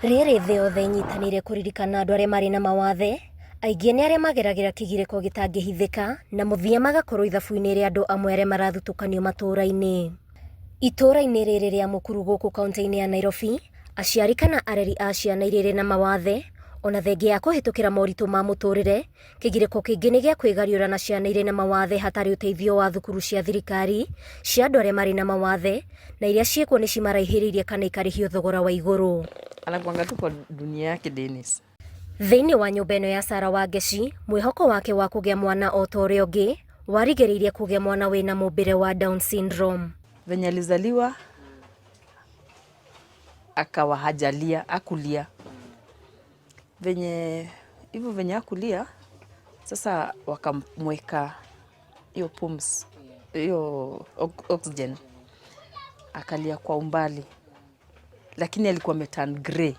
Rĩrĩ thĩ yothe ĩnyitanĩire kũririkana andũ arĩa marĩ na mawathe, aingĩ nĩ arĩa mageragĩra kĩgirĩko gĩtangĩhithĩka na mũthia magakorwo ithabu-inĩ rĩa andũ amwe arĩa marathutũkanio matũũra-inĩ. Itũũra-inĩ rĩrĩ rĩa Mũkuru gũkũ kaunti-inĩ ya Nairobi, aciari kana areri a ciana iria irĩ na mawathe, ona thengia ya kũhĩtũkĩra moritũ ma mũtũrĩre, Kĩgirĩko kĩngĩ nĩ gĩa kwĩgariũra na ciana irĩ na mawathe hatarĩ ũteithio wa thukuru cia thirikari cia andũ arĩa marĩ na mawathe, na iria ciĩkuo nĩ cimaraihĩrĩirie kana ikarĩhio thogora wa igũrũ. Anakuanga tu kwa dunia yake Dennis. Thĩinĩ wa nyũmba ĩno ya Sarah Wangeci, mwĩhoko wake wa kũgĩa mwana o ta ũrĩa ũngĩ warigĩrĩirie kũgĩa mwana wĩna mũmbĩre wa Down syndrome. Venye alizaliwa akawa hajalia akulia venye hivyo venye akulia sasa wakamweka hiyo pumps hiyo oxygen akalia kwa umbali, lakini alikuwa ameturn grey.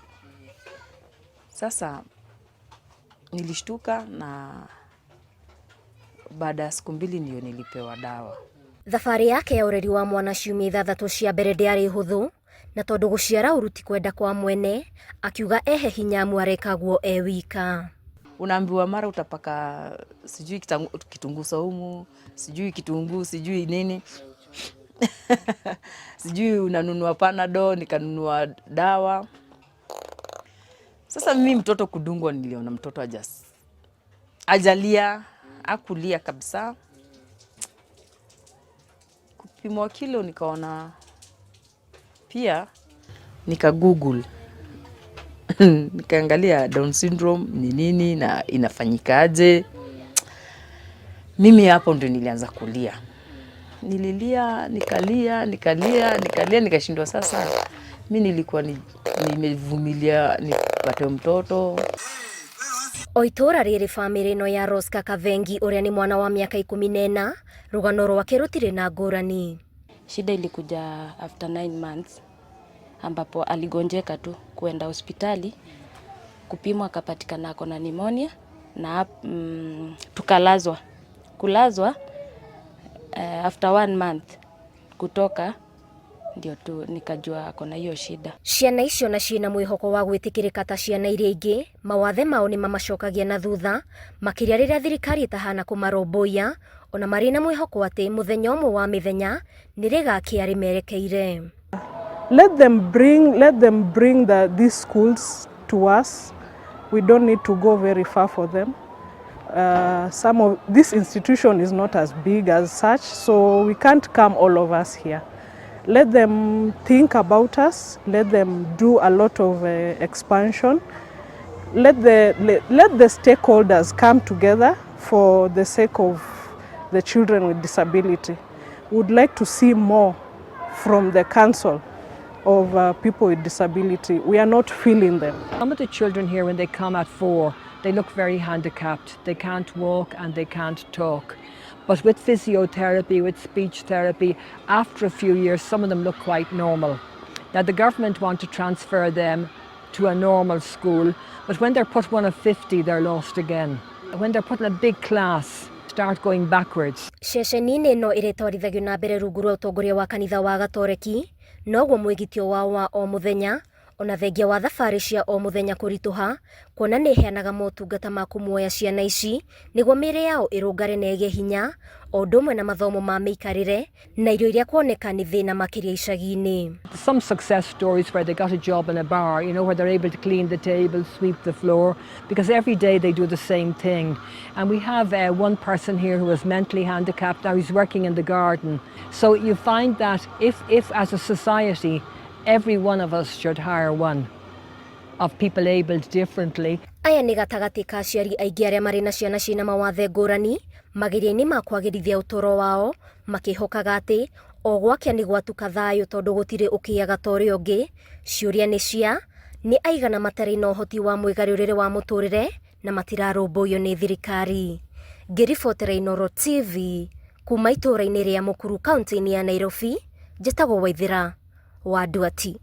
Sasa nilishtuka na baada ya siku mbili ndio nilipewa dawa. Thabarĩ yake ya ũreri wa mwana ciumia ithathatũ cia mbere ndĩarĩ hũthũ, na tondũ gũciara ũru ti kwenda kwa mwene, akiuga ehe hinya amu areka guo e wika. Unaambiwa mara utapaka sijui kitunguu saumu, sijui kitunguu, sijui nini sijui unanunua Panadol, nikanunua dawa. Sasa mimi mtoto kudungwa, niliona mtoto ajalia, akulia kabisa. Kupimwa kilo nikaona pia, nika google nikaangalia Down syndrome ni nini na inafanyikaje. Mimi hapo ndio nilianza kulia, nililia, nikalia, nikalia, nikalia, nikashindwa. Sasa mi nilikuwa nimevumilia nipate mtoto. O itũũra rĩrĩ bamĩrĩ ĩno ya Rosca Kavengi ũrĩa nĩ mwana wa mĩaka 14 rũgano rwake rũtirĩ na ngũrani. Shida ilikuja after 9 months ambapo aligonjeka tu kuenda hospitali kupimwa akapatikana ako na pneumonia na tukalazwa kulazwa after one month kutoka ndio tu nikajua ako na hiyo shida. Ciana icio na ciĩna mwĩhoko wa gwĩtĩkĩrĩka ta ciana iria ingĩ, mawathe mao nĩ mamacokagia na thutha, makĩria rĩrĩa thirikari ĩtahana kũmarũmbũiya, ona marĩ na mwĩhoko atĩ mũthenya ũmwe wa mĩthenya nĩ rĩgakĩa rĩmerekeire. Let them bring these schools to us. We don't need to go very far for them. Some of this institution is not as big as such, so we can't come all of us here. Let them think about us. Let them do a lot of expansion. Let the stakeholders come together for the sake of the children with disability. We would like to see more from the council of people with disability. We are not feeling them. Some of the children here, when they come at 4, they look very handicapped. They can't walk and they can't talk. But with physiotherapy, with speech therapy, after a few years, some of them look quite normal. Now, the government want to transfer them to a normal school, but when they're put one of 50, they're lost again. When they're put in a big class, start going backwards. Ceceni-inĩ ĩno ĩrĩa ĩtwarithagio na mbere rungu rwa ũtongoria wa kanitha wa Gatoreki, noguo mwĩgitio wao wa o mũthenya ona thengia wa thabarĩ cia o mũthenya kũritũha kuona nĩ ĩheanaga motungata ma kũmuoya ciana ici nĩguo mĩĩrĩ yao ĩrũngare na ĩgĩe hinya o ũndũ ũmwe na mathomo ma mĩikarĩre na irio iria kuoneka nĩ thĩna makĩria icagi-inĩ. Some success stories where they got a job in a bar, where they're able to clean the table, sweep the floor, because every day they do the same thing. And we have one person here who is mentally handicapped, now he's working in the garden. So you find that if as a society, every one of us should hire one of people abled differently. Aya nĩ gatagatĩ ka aciari aingĩ arĩa marĩ na ciana ciĩna mawathe ngũrani mageria-inĩ ma kwagĩrithia ũtũũro wao makĩhokaga atĩ o gwakĩa nĩ gwatuka thayũ tondũ gũtirĩ ũkĩaga ta ũrĩa ũngĩ. Ciũria nĩ cia nĩ aigana matarĩ na ũhoti wa mwĩgarũrĩre wa mũtũrĩre na matirarũmbũiyo nĩ thirikari. Ngĩribotera Inooro TV kuma itũũra-inĩ rĩa Mũkuru kaunti-inĩ ya Nairobi, njĩtagwo Waithĩra wa Nduati.